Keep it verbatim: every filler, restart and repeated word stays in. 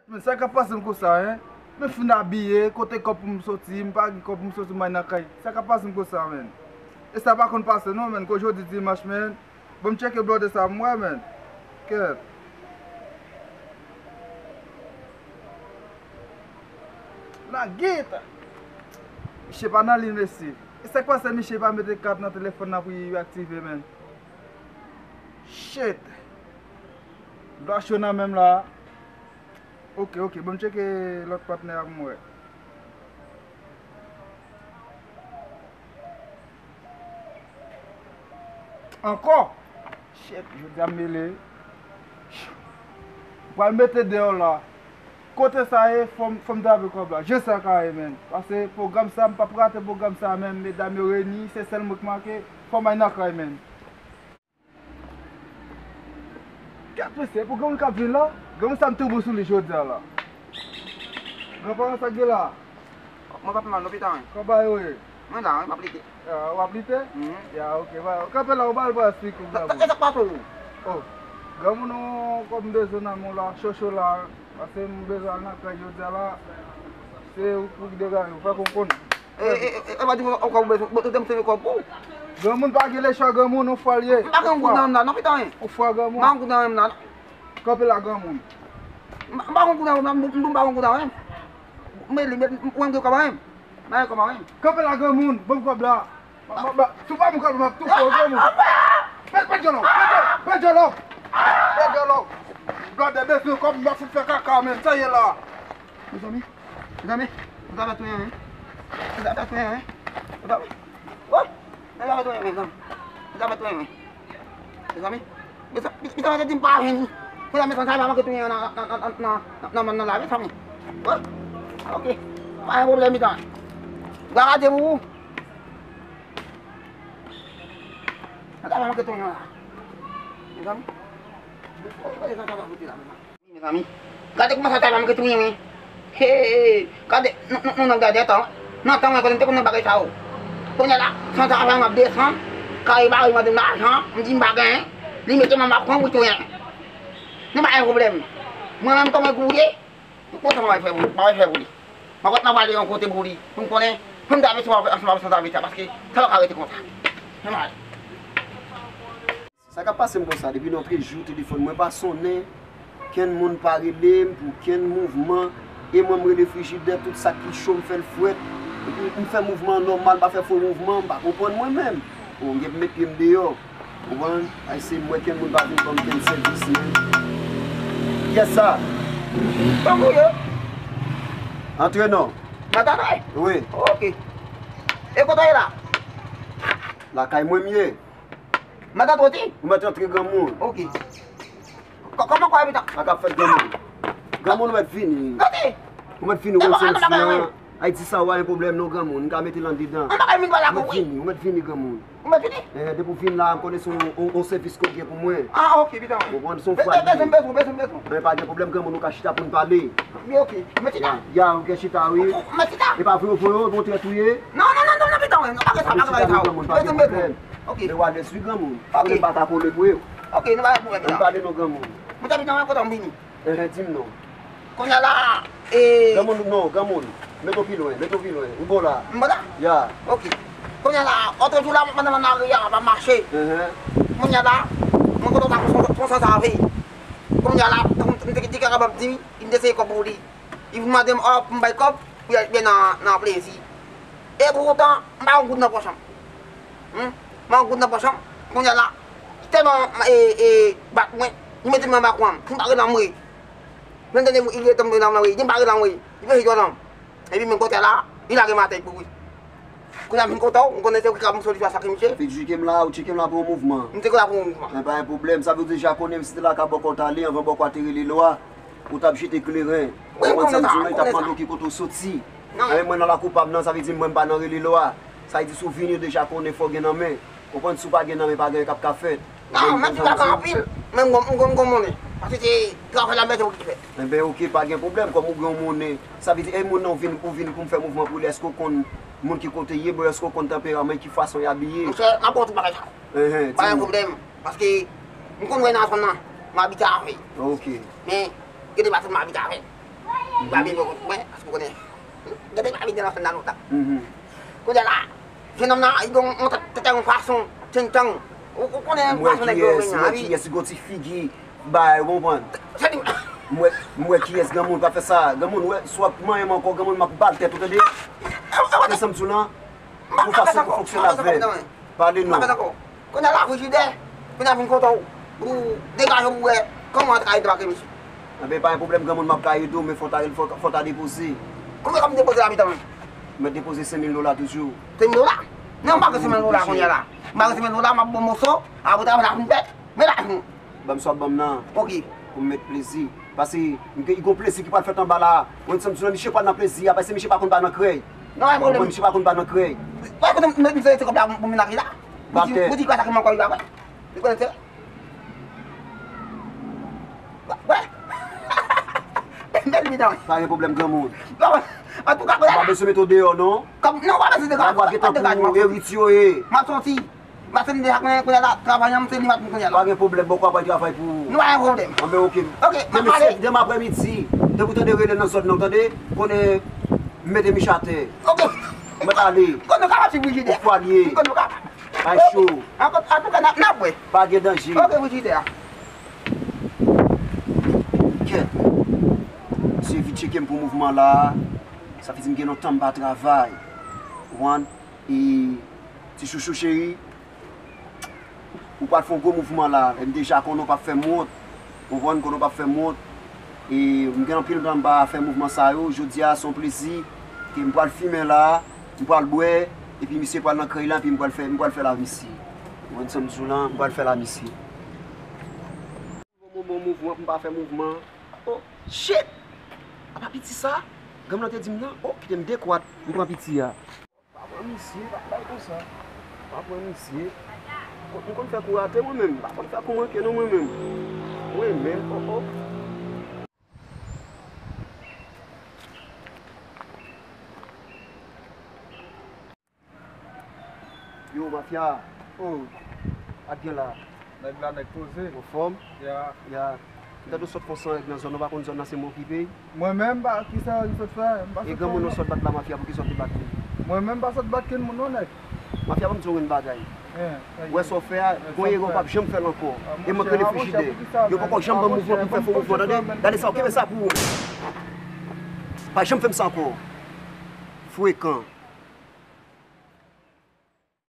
Men sa k ap pase m konsa, en? Men fin abiye, kote kòb pou m soti, m pa gen kòb pou m soti, m al nan kay. Sa k ap pase m konsa, men? E sa pa konn pase non, men, kou jodi dimanch, men. Bon, m tcheke blòdè sa, m wè, men. Kèt. Nan gita. Misye pa nan liy, mesye. E sa k pase, misye pa mete kat nan telefòn nan pou li aktive, men. Shit. Dwa cho nan men m la. Ok, ok, bon, m tcheke lòt patnè a pou m wè. Ankò? Shit, jodi a m mele. M pral mete deyò la. Kote sa ye, fò m, fò m trape kòb la. Je sa ka ye, men. Paske pwogram sa, m p ap rate pwogram sa, men medam yo reyini, se sèl mwen k manke. Fò m al nan kay, men. Kèt mesye, pou granmoun k ap vin la, granmoun sa m tonbe sou li jodi a la. Granparan, sa k gen la? Mwen pa pi mal non, pita, wi. Kòman bagay yo ye? Mwen la, wi, m ap lite. Ya, w ap lite? Mhm. Ya, ok, ba, kanpe la, ou ba l pral esplike w granmoun. E sa k pase w? Oh, granmoun, ou, kòm m bezwen nan men w la, cho cho la, paske m bezwen al nan kay jodi a la, se ou pou ki degaje, ou fè konn. E, e, e, e pa di mwen ankò ou bezwen, ou te mete kòb pou ou. Granmoun pa gen lechwa, granmoun, on fwa l ye. M pa gen yon goud nan men m la, non, pita, wi. On fwa, granmoun. M pa gen yon goud nan men m la, non. Kanpe la, granmoun. M pa, m pa gen goud nan men m la, m, m, m pa gen goud nan men m. Men li, men, m, mwen, m gen kòb nan men m. M pa gen kòb nan men m. Kanpe la, granmoun, ban m kòb la. Ma, ma, ma, si w pa ban m kòb la, m ap toufe w, granmoun. Pè, pè dyòlò, pè dyòlò, pè dyòlò. Pè dyòlò. Blòdè bezwen kòb, m ap fout fè kaka, men, sa ye la. Mezanmi, mezanmi, mezanmi, touye, wi. Mezanmi, touye, wi. Mezanmi. Woy! Mezanmi, touye, mezanmi. Mezanmi, touye, wi. Mezanmi. Mezanmi, mezanmi, di m pa vini. Mezanmi, sa pa manke touye nan, nan, nan, nan, nan, nan, nan lavi, fanmi. Woy! Ok. Pa gen pwoblèm, mezanmi. Gade pou ou. Sa pa manke touye la. Mezanmi. Mezanmi. Mezanmi, gade kòman sa ta va m retounen, wi. Hey, gade, nou, nou, nou, nou gade, tan. Nan tan mwen, konnen m te konn nan bagay sa yo. Kounye a la, san travay, m ap desann. Kare mari mande m lajan, m di m pa genyen. Li mete m anba kont, wi, tounen. Nou pa gen pwoblèm. Mwen menm, kòman pou ou ye? M kontan, m ap fè pou, m ap fè pou li. M ap nan pale yon kote pou li. Pou m konnen, pou m ta mete ansanm avè san ta mete, paske sa pa ka rete konsa. Nòmal. Sa k ap pase m konsa, depi nòtrejou, telefòn mwen pa sonnen, kenn moun pa rele m pou kenn mouvman, e mwen m rele frijidè, tout sa ki cho m fè l frèt, epi m fè mouvman an nòmal, m pa fè fo mouvman, m pa konprann mwen menm. Bon, m gen pou met pye m deyò, konprann? Ay, se m wè kenn moun pa vin ban m kenn sèvis, men. Kiyès sa? Tankou yo. Antre non. Madanm, wi? Wi. Ok. E kote w ye la? Lakay mwen m ye. Matant ou di? Ou mèt rantre, granmoun. Ok. Kò-, kòman kò abitan? Sa k ap fèt, granmoun? Granmoun, ou mèt vini. Gade! Ou mèt vini, ou konn sèvis lan. Ay, di sa, w pa gen pwoblèm non, granmoun. M ka mete l andedan. Ou mèt vini, ou mèt vini, granmoun. Ou mèt vini? Eh, depi w vin la, m konnen se yon, yon, yon sèvis ke w gen pou mwen. Ah, ok, bitan. Ou konprann, se yon fwa l ye. Bezwen, bezwen, bezwen, bezwen. Men pa gen pwoblèm, granmoun, nou ka chita pou n pale. Wi, ok. Mèt chita. Ya, ya, ou gen chita, wi. Mèt chita. E pa vre, vre, bon, trèt ou ye. Non, non, non, non, non, bitan, non, pa gen sa, pa gen sa. Mèt chita, wi, granmoun, pa gen pwoblèm. Ok. Men w alèz, wi, granmoun. Ok. Konnen m pa ta kole vre. Ok, nou pa gen pwoblèm la. Ann pale non, granmoun. Mwen ta bitan, mwen kontan m vini. Enhen, di m non. Kounye a la, e. Granmoun, non, granmoun. Mete w pi lwen, mete w pi lwen. Ou bò la. M bò la? Ya. Ok. Kounye a la, otrejou la, pandan nan lari a, pa mache. Enhen. Kounye a la, mwen kontan sa, konsa, konsa sa ave. Kounye a la, m, m te di kaka m ap di, m te seye kòb pou li. Li vin mande m, ò, pou m bay kòb, pou y al byen nan, nan plezi. E poutan, m pa gen goud nan pòch an. Hmm? M pa gen goud nan pòch an. Kounye a la, tèlman, e, e, bat mwen, li mete m anba kwen, pou m pa rele anmwe. Lè m tande li rele m nan anmwe, li di m pa rele anmwe. Li peze dwèt lan. Epi menm kote a la, li lage m atè pou wi. Kounye a m vin kontan, m konnen se ou ki ka ban m solisyon a sa ki misye. Ou te tcheke m la, ou tcheke m la pou yon mouvman. M te konn la pou yon mouvman. Men pa gen pwoblèm, sa vle di w deja konnen m si te la ka bòkò w t ale, anvan bòkò a te rele lwa. Ou t ap jete kleren. Wi, m konprann sa, m konprann sa. Ou konprann sa m di w la, li t ap mande w ki kote w soti. Non. Lè mwen nan lakou pa m nan, sa vle di mwen m pa nan rele lwa. Sa vle di si w vini deja konnen fò w gen nan men. Konprann, si w pa gen nan men, pa gen anyen k ap ka fèt. Non, men m pa gen anpil. Men m gon, m gon, m gon monnen. Paske se travay la bezwen pou ki fèt. Enben, oke, pa gen pwoblèm. Kòm ou gen yon monnen, sa vle di, e moun nan ou vin, ou vin pou m fè mouvman pou li, èske w konn moun ki kote l ye, bon, èske w konn tanperaman l, ki fason l abiye? Monchè, m ap ba w tout bagay sa. Enhen, di m. Pa gen pwoblèm. Paske m konn wè nan zòn nan, m abite avè l. Ok. Men, gen de pati m abite avè l. Babi, mwen, mwen, paske w konnen. Depi babi te nan fèm nan lontan. Kounye a la, jenòm nan, li gen yon tèt, tèt yon fason, tentang. Ou, ou konnen fason nèg yo vin nan, wi. Kiyès ki gon ti figi bay, ou konprann? Mwen, mwen kiyès granmoun ka fè sa. Granmoun, wè, si w ap manyen m ankò, granmoun, m ap ba l tèt, ou tande? Se sa m di w lan. Yon fason pou fonksyone avè l. Pale non. Kounye a la, Frijidè, kounye a vin kote w, pou degaje w pou wè kòman w ta ka ede w ak misye. Anben, pa gen pwoblèm, granmoun, m ap ka ede w, men fò w ta, fò, fò w ta depoze. Konbyen kòb m depoze la, pitit mwen? Mwen depoze senk mil dola toujou. Senk mil dola? Non, m pa gen senk mil dola kounye a la. M pa gen senk mil dola, m ap bon moso, apre travay la fin fèt. Men lajan. Ban m sa w ap ban m nan. Ok. Pou m met plezi. Paske m gen, gon plezi ki pral fèt anba la. Ou konn sa m di w lan, misye pral nan plezi a, paske misye pa konn pa nan krèy. Non, pa gen pwoblèm. Misye pa konn pa nan krèy. Wè, kote m met misye se kòb la pou m vin ak li la? Pou di, pou di kwa sa ki manke li la, wè. Li konnen se. Wè. Bèl bidon. Pa gen pwoblèm, granmoun. Antouka, kounye a la. Ou pa bezwen mete w deyò, non. Kòm, non, ou pa bezwen degaj. Ou pa gentan kou eritye yo ye. M ap soti. Paske m deja konnen kounye a la, travay an, se li m ap kounye a la. Pa gen pwoblèm, bòkò ap bay travay pou ou. Nou pa gen pwoblèm. Anben, ok. Ok, m ap pale. Demen, demen aprèmidi, depi w tande rele nan zòn nan, w tande, konnen m mete misye atè. Ok. Mwen ale. Konnen w kapab, Frijidè. Ou fwa l ye. Konnen w kapab. Bay cho. Antouka, n ap, n ap wè. Pa gen danje. Ok, Frijidè. Kèt. Se vit tcheke m pou mouvman la. Sa vle di m gen lontan m pa travay. Ou konprann? E ti chouchou cheri, ou pral fè yon gwo mouvman la. E m deja konnen w p ap fè m wont. Ou konprann, konnen w p ap fè m wont. E m gen anpil tan m pa fè mouvman sa yo. Jodi a, se yon plezi ke m pral fimen la, m pral bwè, epi misye pral nan krèy la, epi m pral fè, m pral fè l a misye. Ou konprann sa m di w lan, m pral fè l a misye. Bon, bon, bon mouvman, pou m pa fè mouvman. Oh, shit! Apa piti sa? Granm nan te di m nan, oh, kite m dekwat, m pran piti a. Pa pran misye, pa bay konsa. Pa pran misye. M konn fè kou rate mwen menm, m pa konn fè kou manke non mwen menm. Mwen menm, oh, oh. Yo, mafya. Oh. Sa k gen la? Nèg la, nèg poze. Anfòm? Ya. Ya. M tande w sot fon san nèg nan zòn nan, ou pa konn zòn nan se mwen okipe. Mwen menm, m pa, kisa m sot fè? M pa sot fè anyen. E granmoun nan sot bat la, mafya, poukisa w te bat li? Mwen menm, m pa sot bat kenn moun non, nèg. Mafya, ban m di w yon bagay. Wè sa w fè a, gon erè w p ap janm fè l ankò. E m ap rele Frijidè. Yo poko janm ban m mouvman pou m fè fo mouvman, tande? Gade sa, w kenbe sa pou ou. Pa janm fè m sa ankò. Frekan.